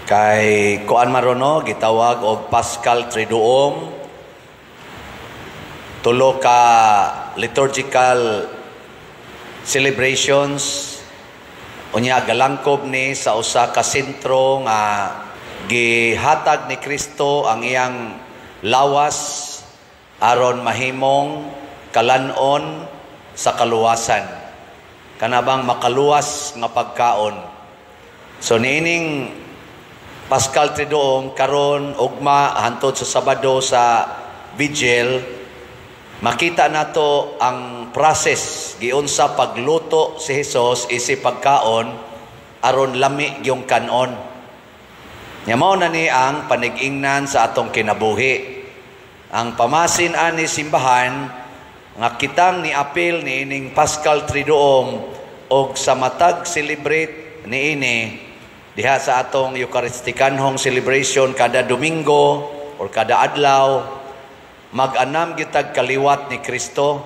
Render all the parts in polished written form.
Kay kuan marono, gitawag og Paschal Triduum, tulo ka liturgical celebrations. Unya galangkob ni sa usa ka sentro nga gihatag ni Kristo ang iyang lawas aron mahimong kalanon sa kaluwasan, kanabang makaluwas nga pagkaon. So niining Paschal Triduum karon, ugma hantod sa Sabado sa Vigil, makita nato ang process giunsa pagluto si Jesus isip pagkaon aron lami gyung kanon. Nya mao na ni ang panig-ingnan sa atong kinabuhi. Ang pamasin ani simbahan nga kitang niapil niining Paschal Triduum og sa matag celebrate niini diha sa atong Eucharistikanhong celebration kada Domingo or kada adlaw, mag-anam gitag kaliwat ni Kristo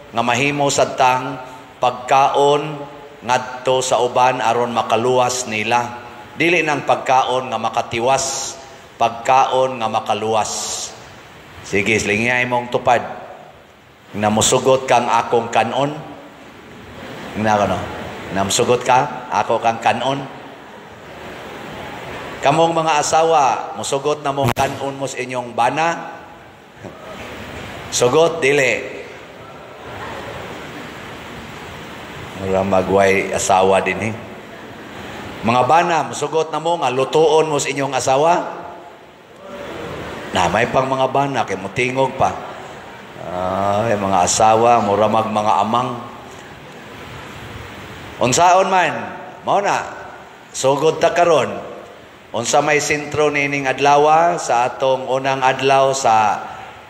nga mahimo sadtang pagkaon ngadto sa uban aron makaluwas nila. Dili nang pagkaon nga makatiwas, pagkaon nga makaluwas. Sige, slingiyay mong tupad. Namusugot kang akong kanon. Na no? Namusugot ka, ako kang kanon. Kamong mga asawa, musugot na mong kanon mo sa inyong bana. Sugot, dili. Mura magway asawa din eh. Mga bana, musugot na mo nga lutuon mo sa inyong asawa. Na may pang mga bana kay mutingog pa. Ay, mga asawa, mura mag mga amang. Unsaon man, mao na. Sugod ta karon. Unsa may sentro nining adlaw sa atong unang adlaw sa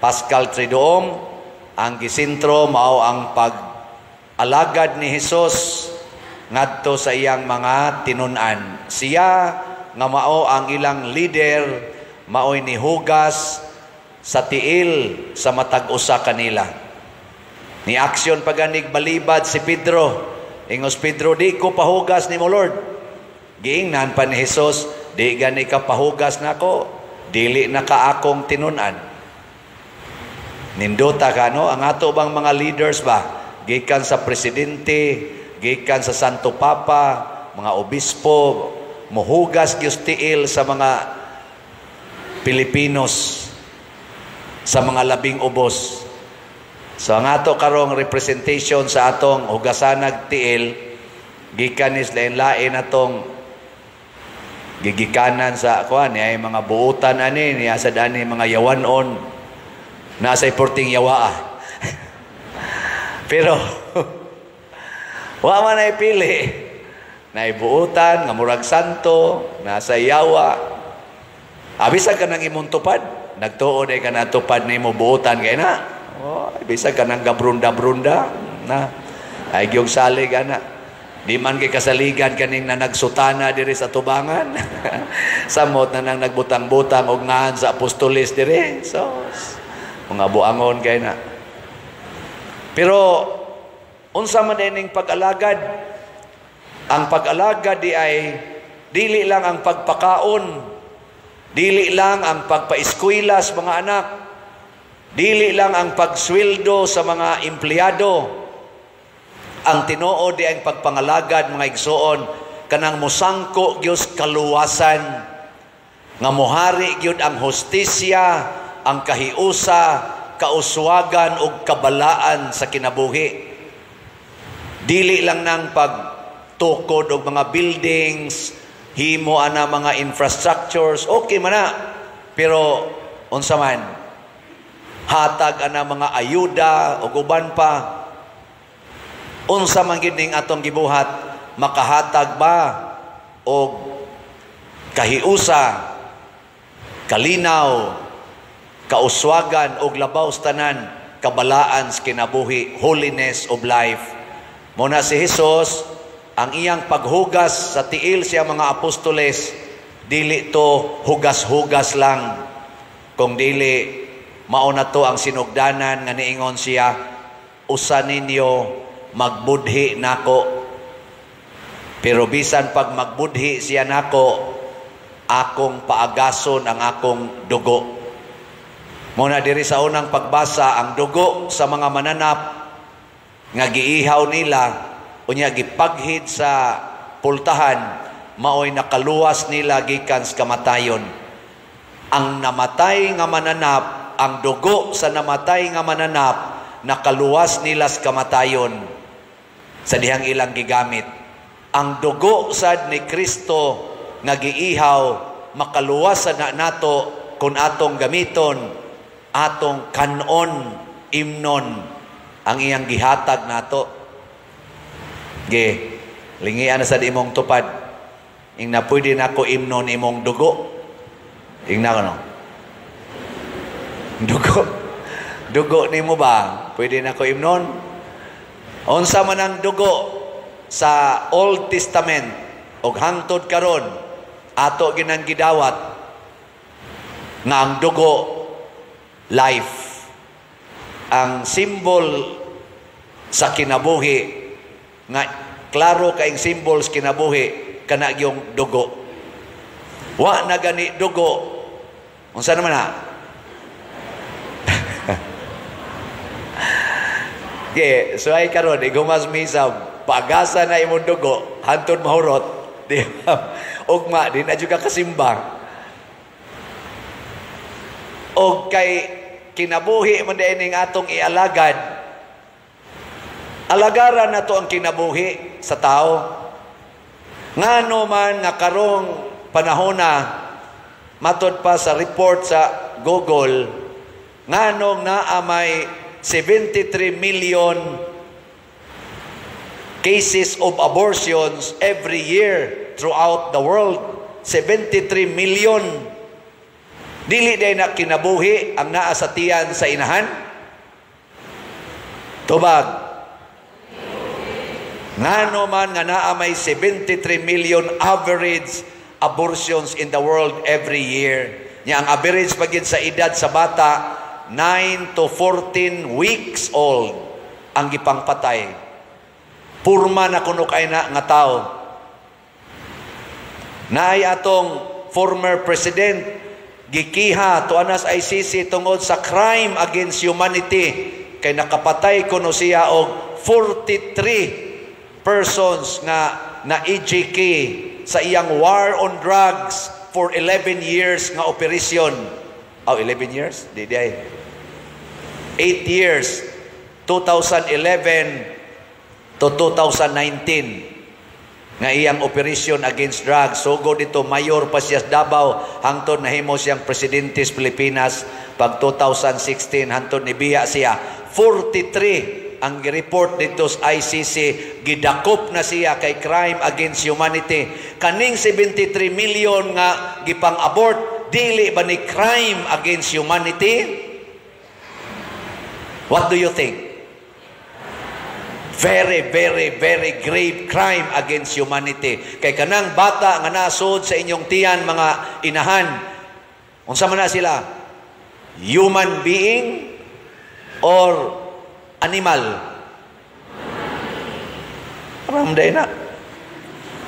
Paschal Triduum, ang gisentro mao ang pag-alagad ni Hesus ngadto sa iyang mga tinun-an. Siya nga mao ang ilang leader, maoy nihugas sa tiil sa matag usa kanila. Ni aksyon paganig balibad si Pedro. Ingos Pedro, "Di ko pahugas nimo, Lord." Giingnan pa ni Hesus, "Di gani ka pahugas nako, dili na ka akong tinun-an." Nindota ka, no? Ang ato bang mga leaders ba? Gikan sa presidente, gikan sa Santo Papa, mga obispo, muhugas gyud tiil sa mga Pilipinos, sa mga labing ubos. So ang ato karong representation sa atong hugasanag tiil, gikan is lain-lain atong gigikanan sa kuan ay mga buutan ani niya sa dani mga yawanon. Nasa iporting yawa. Pero wa man ay pili. Naibuutan nga murag santo, nasa yawa. Abisag ka nang imong tupad, nagtuo day ka na tupad nimo buutan kay na. Oh, bisag ka nang gabrunda-brunda na. Ay gyud salig ana. Di man kay kasaligan kaning na nagsutana diri sa tubangan. Samot na nang nagbutang-butang og ngahan sa apostoles diri. So mga buangon kay na. Pero unsa man ining pag-alagad? Ang pag-alagad di ay dili lang ang pagpakaon, dili lang ang pagpaeskwela sa mga anak, dili lang ang pagsweldo sa mga empleyado. Ang tinuod di ang pagpangalagad, mga igsoon, kanang musangko gyud kaluwasan, nga muhari gyud ang hustisya, ang kahiusa, kauswagan ug kabalaan sa kinabuhi. Dili lang nang pagtukod og mga buildings, himo ana mga infrastructures, okay man na. Pero unsa man, hatag ana mga ayuda ug uban pa. Unsa man gid ning atong gibuhat, makahatag ba og kahiusa, kalinaw, kauswagan og labaw sa tanan, kabalaan sa kinabuhi, holiness of life? Muna si Hesus, ang iyang paghugas sa tiil siya mga apostoles, dili to hugas-hugas lang. Kung dili, mao na to ang sinugdanan nga niingon siya, "Usa ninyo magbudhi nako." Pero bisan pag magbudhi siya nako, Akong paagason ang akong dugo. Muna diri sa unang pagbasa, ang dugo sa mga mananap nga giihaw nila unya gipaghid sa pultahan, maoy nakaluwas nila gikan sa kamatayon. Ang namatay nga mananap, ang dugo sa namatay nga mananap, nakaluwas nila sa kamatayon sa dihang ilang gigamit. Ang dugo sad ni Kristo nga giihaw, makaluwas sa na nato kung atong gamiton, atong kanon, imnon ang iyang gihatag nato. Ge, lingian na sad imong tupad. Ingna, "Pwede na ko imnon imong dugo?" Ingna ko, no? Dugo. Dugo nimo ba? Pwede na ko imnon? Unsa man ang dugo sa Old Testament ug hangtod karon ato ginang gidawat nga ang dugo, life. Ang symbol sa kinabuhi, nga klaro kaing symbol sa kinabuhi, kana yung dugo. Wa na gani dugo, unsa naman ha? Okay, so ay karon igumas misa, pagasa na imong dugo hantod mahurot, di ba? Ugma di na jud ka kasimba. Og kay kinabuhi man ning atong ialagad, alagaran nato ang kinabuhi sa tao. Ngano man nga karong panahona, matod pa sa report sa Google, nganong naa may 73 million cases of abortions every year throughout the world? 73 million. Dili day na kinabuhi ang naa sa tiyan sa inahan? Tubag. Ngano man nga naa may 73 million average abortions in the world every year? Nya ang average pagid sa edad sa bata, 9 to 14 weeks old ang gipangpatay. Purma na kuno kay na nga tao. Naay atong former president, gikiha to anas ICC tungod sa crime against humanity kay nakapatay kuno siya og 43 persons nga na EJK sa iyang war on drugs for 11 years nga operation. Oh, 11 years? Di di ay. 8 years, 2011 to 2019 nga iyang operation against drugs. Sugod dito, mayor pa siya sa Davao hangtod nahimo siyang presidente sa Pilipinas pag 2016, hangtod nibiya siya. 43 ang report dito sa ICC, gidakop na siya kay crime against humanity. Kaning 73 million nga gipang-abort, dili ba ni crime against humanity? What do you think? Very, very, very grave crime against humanity. Kay kanang bata nga nasod sa inyong tiyan, mga inahan, unsa man na sila? Human being or animal? Ramday na.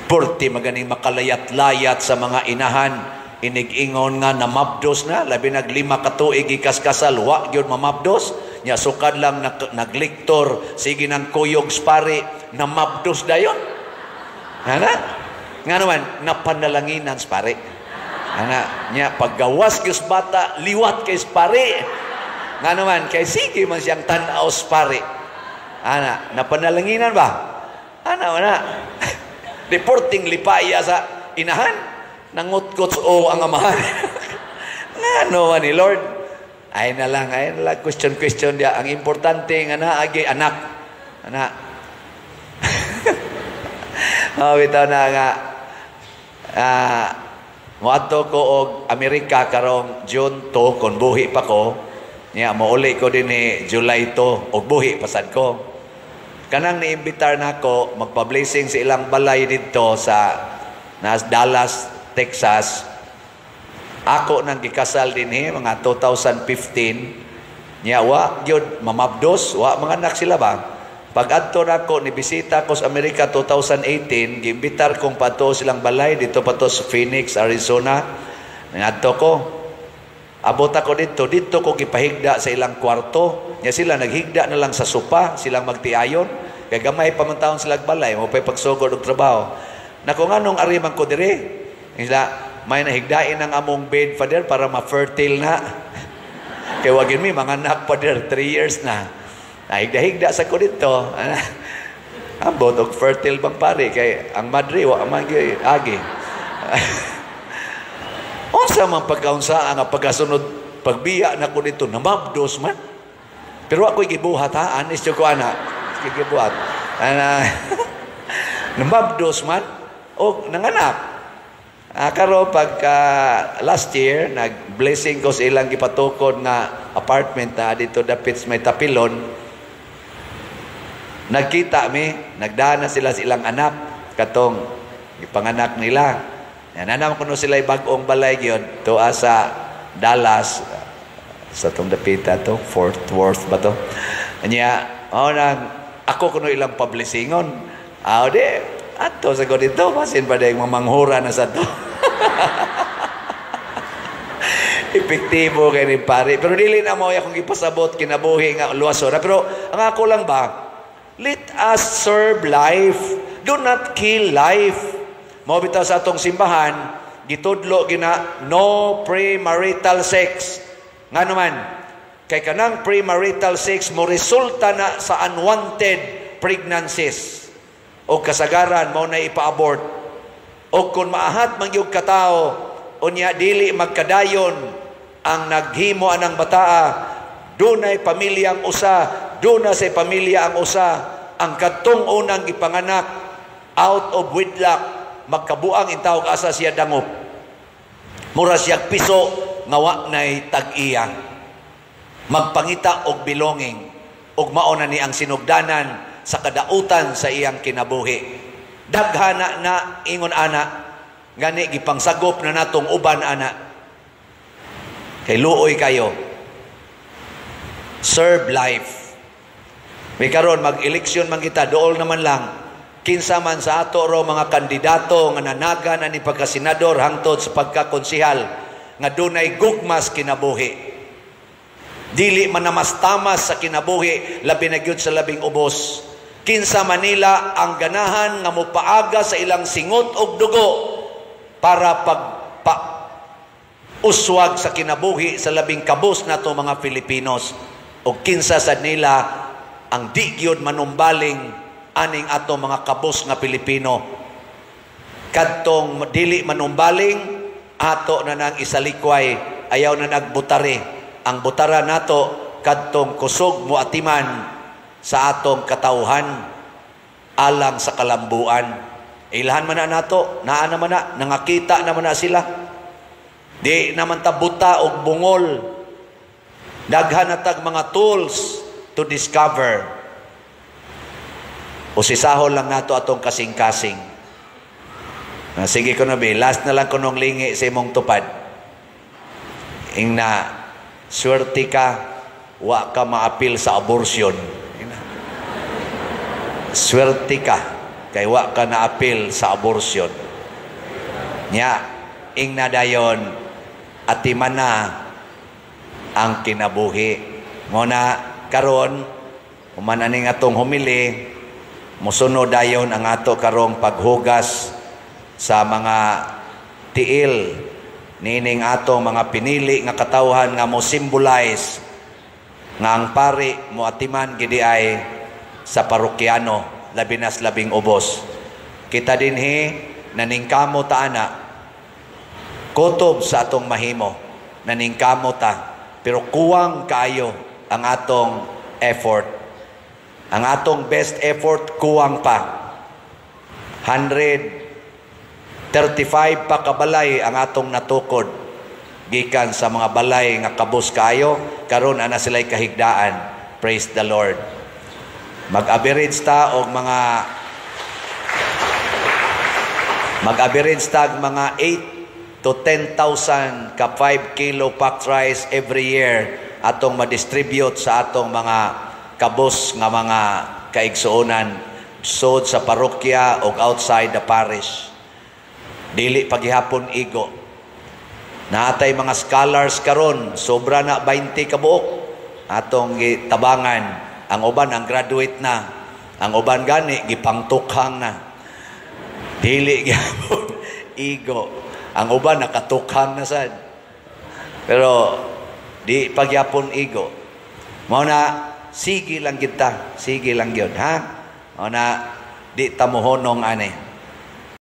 Purti maganing makalayat-layat sa mga inahan. Inig-ingon nga namabdos na, labi nag 5 ka tuig ikaskasal, wa gyud mamabdos. Nya sukad lang nagliktor, sige nang kuyog spari, namabdos dayon. Ana? Nga naman, napanalanginan spari. Ana, nya paggawas gyud bata, liwat kay spari. Nga naman, kay sige man siyang tan-aw spari. Ana, napanalanginan ba? Ana, ana. Reporting lipaya sa inahan, nangutkot o ang amahan. Nga no man ni Lord. Ay na lang, ay na lang, question, question dia. Ang importante nga naagi anak. Anak. Oh, bitaw na nga moadto ko og Amerika karong June 2 kon buhi pa ko. Nya mouli ko dinhi July 2 og buhi pasad ko. Kanang niimbitar nako magpa-blessing sa ilang balay didto sa nas Dallas, Texas. Ako nang gikasal dinhi mga 2015. Nya wa gyud mamabdos, wa mga anak sila ba. Pag adto nako, ni bisita ko sa Amerika 2018, giimbitar kong pato silang balay dito pa to sa Phoenix, Arizona. Ngadto ko. Abot ako dito, dito ko gipahigda sa ilang kwarto. Nya sila naghigda na lang sa sopa, silang magtiayon. Kay gamay pa man taon sila balay, mo pa'y pagsugod og trabaho. Nako, nganong ari man ko diri? Sila, may nahigdain ang among bed, Father, para ma-fertile na. Kay wagin mi mga anak, Father, 3 years na. Nahigda-higda sa ko dito. Ambot og fertile bang pare kay ang madre wa man gyud agi. Unsa man pagkaunsa ang pagkasunod pagbiya na ko dito, namabdos man. Pero ako'y gibuhat ha, anis ko ana. Gibuhat. Ana namabdos man og nanganak. Karon pagka last year nag-blessing ko sa ilang gipatukod nga apartment na dito dapit sa may Tapilon. Nagkita mi, nagdana sila sa ilang anak katong gipanganak nila. Yan na kuno sila bag-ong balay gyud tuwa sa Dallas, sa tong dapita to, Fort Worth ba to. Anya, oh, nang ako kuno ilang pablessingon. Ah, di ato sa ko dito, basin pa dayong mamanghura na sa to. Epektibo kay ni pare. Pero dili na mo akong gipasabot kinabuhi nga luwas ora. Pero ang ako lang ba, let us serve life. Do not kill life. Mao bitaw sa atong simbahan, gitudlo gina no premarital sex. Ngano man, kay kanang premarital sex mo resulta na sa unwanted pregnancies. O kasagaran mao na ipa-abort. O kung maahat man gyud katawo, unya dili magkadayon ang naghimo anang bataa, dunay pamilyang usa, duna sa pamilya ang usa, ang kadtong unang gipanganak out of wedlock, magkabuang intawog asa siya dangop. Mura siya piso nga wa nay tag-iya. Magpangita og belonging ug mao na ni ang sinugdanan sa kadautan sa iyang kinabuhi. Daghana na ingon ana, gani gipangsagop na natong uban ana. Kay luoy kayo. Serve life. May karon mag-eleksyon man kita, dool naman lang. Kinsa man sa ato ro mga kandidato nga nanaga na ni pagkasenador hangtod sa pagkakonsihal nga dunay gugmas kinabuhi. Dili man namastamas sa kinabuhi, labi na gyud sa labing ubos. Kinsa Manila ang ganahan nga mopaaga sa ilang singot og dugo para pagpa uswag sa kinabuhi sa labing kabus nato mga Filipinos, og kinsa sad nila ang di gyud manumbaling aning ato mga kabus nga Pilipino. Kadtong dili manumbaling, ato na nang isalikway, ayaw na nagbutari. Ang butara nato kadtong kusog moatiman sa atong katawhan alang sa kalambuan. Ilhan man na nato, naa naman na, nangakita naman na sila. Di naman ta buta og bungol. Daghan na tag mga tools to discover. Usisahon lang nato atong kasing-kasing. Sige ko na be, last na lang ko nung lingi sa imong tupad. Ingna, swerte ka, wa ka maapil sa abortion. Swerte ka, kay wa ka naapil sa abortion. Nya, ingna dayon, atiman na ang kinabuhi. Nguna, karon, human aning atong humili, musunod dayon ang ato karong paghugas sa mga tiil niining atong mga pinili nga katawhan nga mo symbolize nga ang pari mo atiman gidi ay sa parokyano, labi nas labing ubos. Kita dinhi naningkamo ta ana, kutob sa atong mahimo, naningkamo ta, pero kuwang kaayo ang atong effort. Ang atong best effort kuwang pa. 135 pa kabalay ang atong natukod gikan sa mga balay nga kabus kaayo, karon ana sila'y kahigdaan. Praise the Lord. Mag-average ta og mga mag-average ta og mga 8 to 10,000 ka 5 kilo packed rice every year atong ma-distribute sa atong mga kabus nga mga kaigsuonan sod sa parokya o outside the parish. Dili paghihapon igo. Natay mga scholars karon, sobra na 20 kabuok atong gitabangan. Ang uban ang graduate na. Ang uban gani gipangtukhang na. Dili gyapon igo. Ang uban nakatukhang na sad. Pero di pagyapon igo. Mao na sige lang kita, sige lang gyud, ha? Mao na di ta mohonong ani.